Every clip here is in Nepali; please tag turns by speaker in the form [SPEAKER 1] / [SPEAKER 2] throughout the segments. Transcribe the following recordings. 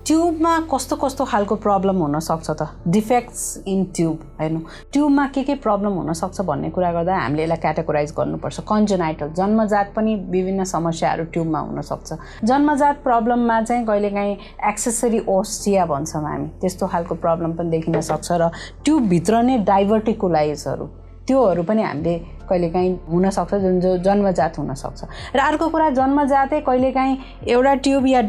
[SPEAKER 1] ट्युबमा कस्तो कस्तो खालको प्रब्लम हुन सक्छ त डिफेक्ट्स इन ट्युब हैन ट्युबमा के प्रब्लम हुन सक्छ भन्ने कुरा गर्दा हामीले यसलाई क्याटेगोराइज गर्नुपर्छ कन्जेनाइटल जन्मजात पनि विभिन्न समस्याहरू ट्युबमा हुन सक्छ जन्मजात प्रब्लममा चाहिँ कहिलेकाहीँ एक्सेसरी ओस्टिया भन्छौँ हामी त्यस्तो खालको प्रब्लम पनि देखिन सक्छ र ट्युब भित्र नै डाइभर्टिकुलाइजहरू त्योहरू पनि हामीले कहिलेकाहीँ हुन सक्छ जुन जो जन्मजात हुन सक्छ र अर्को कुरा जन्मजातै कहिलेकाहीँ एउटा ट्युब या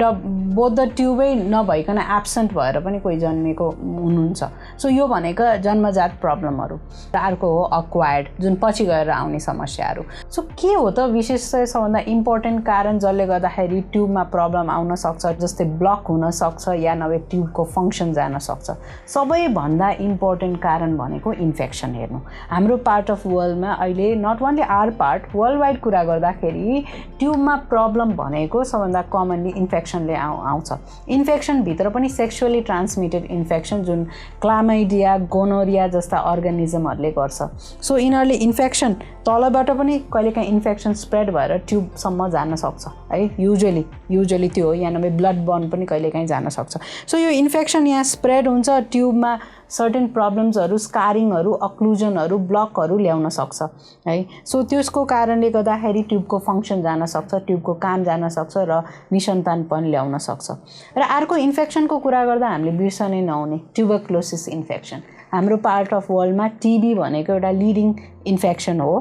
[SPEAKER 1] बोथ द ट्युबै नभइकन एब्सेन्ट भएर पनि कोही जन्मेको हुनुहुन्छ सो यो भनेको जन्मजात प्रब्लमहरू र अर्को हो अक्वायर्ड जुन पछि गएर आउने समस्याहरू सो के हो त विशेष सबभन्दा इम्पोर्टेन्ट कारण जसले गर्दाखेरि ट्युबमा प्रब्लम आउन सक्छ जस्तै ब्लक हुन सक्छ या नभए ट्युबको फङ्सन जान सक्छ सबैभन्दा इम्पोर्टेन्ट कारण भनेको इन्फेक्सन हेर्नु हाम्रो पार्ट अफ वर्ल्डमा अहिले not only our part worldwide कुरा गर्दाखेरि ट्युबमा प्रब्लम भनेको सबभन्दा कमनली इन्फेक्सनले आउँछ इन्फेक्सनभित्र पनि सेक्सुअली ट्रान्समिटेड इन्फेक्सन जुन क्लामाइडिया गोनोरिया जस्ता अर्गानिजमहरूले गर्छ सो यिनीहरूले इन्फेक्सन तलबाट पनि कहिलेकाहीँ इन्फेक्सन स्प्रेड भएर ट्युबसम्म जान सक्छ है युजुअली त्यो हो या नभए ब्लड बर्न पनि कहिलेकाहीँ जान सक्छ सो यो इन्फेक्सन यहाँ स्प्रेड हुन्छ ट्युबमा सर्टेन प्रब्लम्सहरू स्कारिङहरू अक्लुजनहरू ब्लकहरू ल्याउन सक्छ है सो त्यसको कारणले गर्दाखेरि ट्युबको फङ्सन जान सक्छ ट्युबको काम जान सक्छ र निसन्तानपन ल्याउन सक्छ र अर्को इन्फेक्सनको कुरा गर्दा हामीले बिर्सनै नहुने ट्युबरक्लोसिस इन्फेक्सन हाम्रो पार्ट अफ वर्ल्डमा टिबी भनेको एउटा लिडिङ इन्फेक्सन हो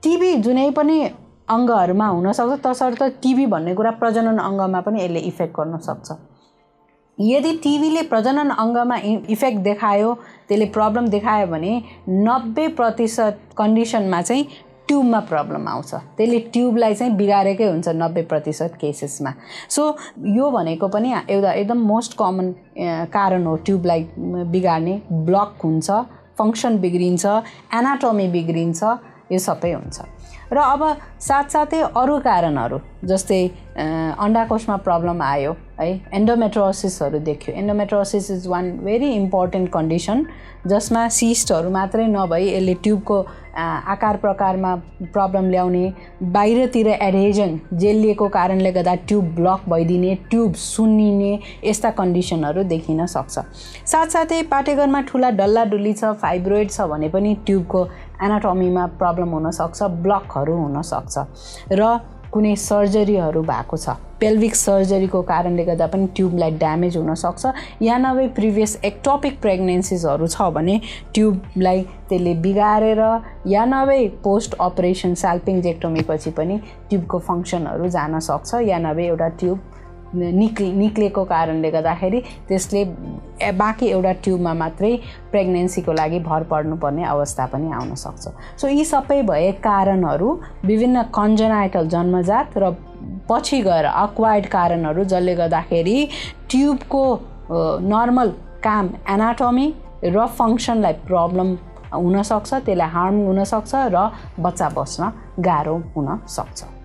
[SPEAKER 1] टिबी जुनै पनि अङ्गहरूमा हुनसक्छ तसर्थ टिबी भन्ने कुरा प्रजनन अङ्गमा पनि यसले इफेक्ट गर्न सक्छ यदि टिबीले प्रजनन अङ्गमा इफेक्ट देखायो त्यसले प्रब्लम देखायो भने 90% कन्डिसनमा चाहिँ ट्युबमा प्रब्लम आउँछ त्यसले ट्युबलाई चाहिँ बिगारेकै हुन्छ 90% केसेसमा सो यो भनेको पनि एउटा एकदम मोस्ट कमन कारण हो ट्युबलाई बिगार्ने ब्लक हुन्छ फङ्सन बिग्रिन्छ एनाटोमी बिग्रिन्छ यो सबै हुन्छ र अब साथसाथै अरू कारणहरू जस्तै अन्डाकोशमा प्रब्लम आयो है एन्डोमेट्रोसिसहरू देख्यो endometriosis is one very important condition जसमा सिस्टहरू मात्रै नभई यसले ट्युबको आकार प्रकारमा प्रब्लम ल्याउने बाहिरतिर एडहेजन जेलिएको कारणले गर्दा ट्युब ब्लक भइदिने ट्युब सुन्निने यस्ता कन्डिसनहरू देखिन सक्छ साथसाथै पाटेघरमा ठुला डल्लाडुल्ली छ फाइब्रोइड छ भने पनि ट्युबको एनाटोमीमा प्रब्लम हुन सक्छ ब्लकहरू हुन सक्छ र कुनै सर्जरीहरू भएको छ पेल्भिक सर्जरीको कारणले गर्दा पनि ट्युबलाई ड्यामेज हुन सक्छ या नभए प्रिभियस एक्टोपिक प्रेग्नेन्सीजहरू छ भने ट्युबलाई त्यसले बिगारेर या नभए पोस्ट अपरेसन साल्पिङजेक्टोमी पछि पनि ट्युबको फङ्सनहरू जान सक्छ या नभए एउटा ट्युब निक्लेको कारणले गर्दाखेरि त्यसले बाँकी एउटा ट्युबमा मात्रै प्रेग्नेन्सीको लागि भर पर्नुपर्ने अवस्था पनि आउन सक्छ सो यी सबै भए कारणहरू विभिन्न कन्जेनाइटल जन्मजात र पछि गएर अक्वायर्ड कारणहरू जसले गर्दाखेरि ट्युबको नर्मल काम एनाटोमी र फङ्सनलाई प्रब्लम हुन सक्छ त्यसलाई हार्म हुन सक्छ र बच्चा बस्न गाह्रो हुन सक्छ